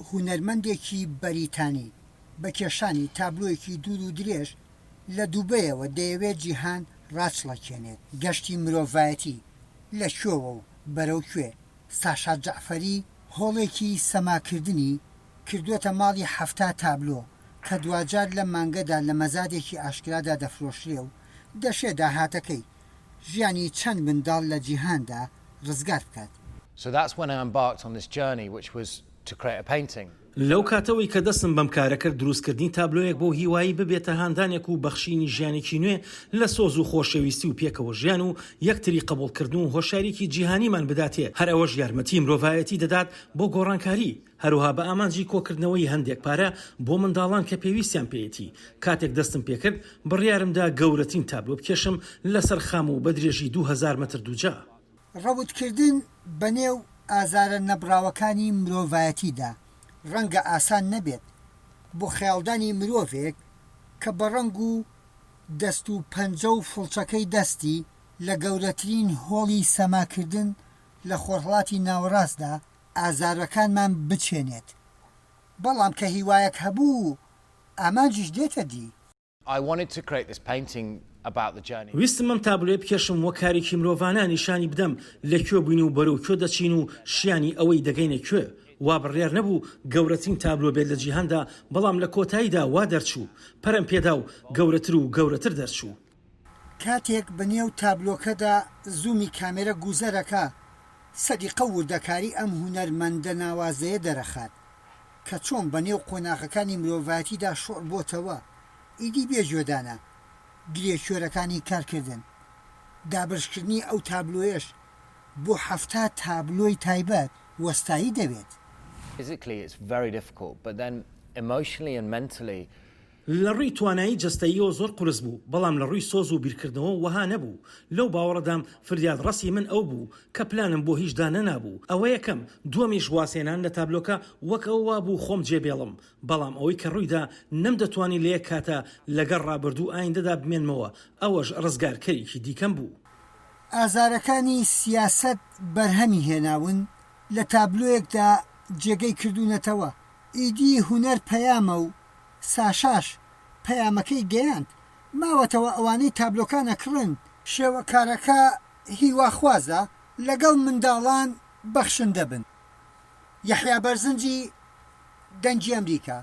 هونەرمەندێکی بەریتانی بە کێشانی تابلۆیەکی دوور و درێژ لە دوبەیەوە دەیەوێت جیهان ڕاچڵەکێنێت. گەشتی مرۆڤایەتی لە کوێوە و بەرەو کوێ؟ ساشا جەعفەری هۆڵێکی سەماکردنی کردووەتە ماڵی 70 تابلۆ کە دواجار لەم مانگەدا لە مەزادێکی ئاشکرادا دەفرۆشرێ و دەشێ داهاتەکەی ژیانی چەند منداڵ لە جیهاندا ڕزگار بکات. So that's when I embarked on this journey which was to create a painting. لەو کاتەوەی کە دەستم بەم کارە کرد دروستکردنی تابلۆیەک بەو هیوایەی ببێتە هاندانێک و بەخشینی ژیانێکی نوێ لە سۆز و خۆشەویستی و پێکەوە ژیان و یەکتری قبوڵکردن و هۆشیاریەکی جیهانیمان بداتێ هەر ئەوەش یارمەتی مرۆڤایەتی دەدات بۆ گۆڕانکاری هەروەها بە ئامانجی کۆکردنەوەی هەندێک پارە بۆ منداڵان کە پێویستیان پێیەتی کاتێک دەستم پێکرد بڕیارمدا گەورەترین تابلۆ بکێشم لەسەر خام و بە درێژی 2000 مەتر دووجا. ڕەوتکردن بەنێو ئازارە نەبڕاوەکانی مرۆڤایەتیدا ڕەنگە ئاسان نەبێت بۆ خەیاڵدانی مرۆڤێک کە بە ڕەنگ و دەست و پەنجە و فڵچەکەی دەستی لە گەورەترین هۆڵی سەماکردن لە خۆرهەڵاتی ناوەڕاستدا ئازارەکانمان بچێنێت، بەڵام کە هیوایەک هەبوو ئامانجیش دێتە دی. ویستم ئەم تابلۆیە بکێشم وەک کارێکی مرۆڤانە نیشانی بدەم لە کوێ بووین و بەرەو کوێ دەچین و شیانی ئەوەی دەگەینە کوێ. وا بڕیار نەبوو گەورەترین تابلۆ بێت لە جیهاندا، بەڵام لە کۆتاییدا وا دەرچوو. پەرەم پێدا و گەورەتر و گەورەتر دەرچوو. کاتێک بەنێو تابلۆکەدا زوومی کامێرە گوزەرەکا، سەلیقە و وردەکاری ئەم هونەرمەندە ناوازەیە دەرەخات کە چۆن بەنێو قۆناغەکانی مرۆڤایەتیدا شۆڕ بۆتەوە، ئیدی بێ گوێدانە گرێ کوێرەکانی کارکردن، دابەشکردنی ئەو تابلۆیەش بۆ 70 تابلۆی تایبەت وەستایی دەوێت. Physically it's very difficult but then emotionally and mentally لە ڕووی توانایی جەستەییەوە زۆر قورس بوو، بەڵام لە ڕووی سۆز و بیرکردنەوە وەها نەبوو. لەو باوەڕەدام فریادڕەسی من ئەو بوو کە پلانم بۆ هیچ دانەنابوو. ئەوە یەکەم، دووەمیش وازهێنان لە تابلۆکە وەک ئەوە وابوو خۆم جێبێڵم. بەڵام ئەوەی کە ڕوویدا نەمدەتوانی لە یەک کاتا لەگەڵ ڕابردوو و ئایندەدا بمێنمەوە، ئەوەش ڕزگارکەرێکی دیکەم بوو. ئازارەکانی سیاسەت بەرهەمی هێناون، لە تابلۆیەکدا جێگەی کردوونەتەوە. ئیدی هونەر پەیامە و ساشاش پەیامەکەی گەیاند، ماوەتەوە ئەوانەی تابلۆکان ئەکڕن. شێوەکارەکە هیواخوازە لەگەڵ منداڵان بەخشندە بن. یەحیا بەرزنجی، دەنگی ئەمریکا.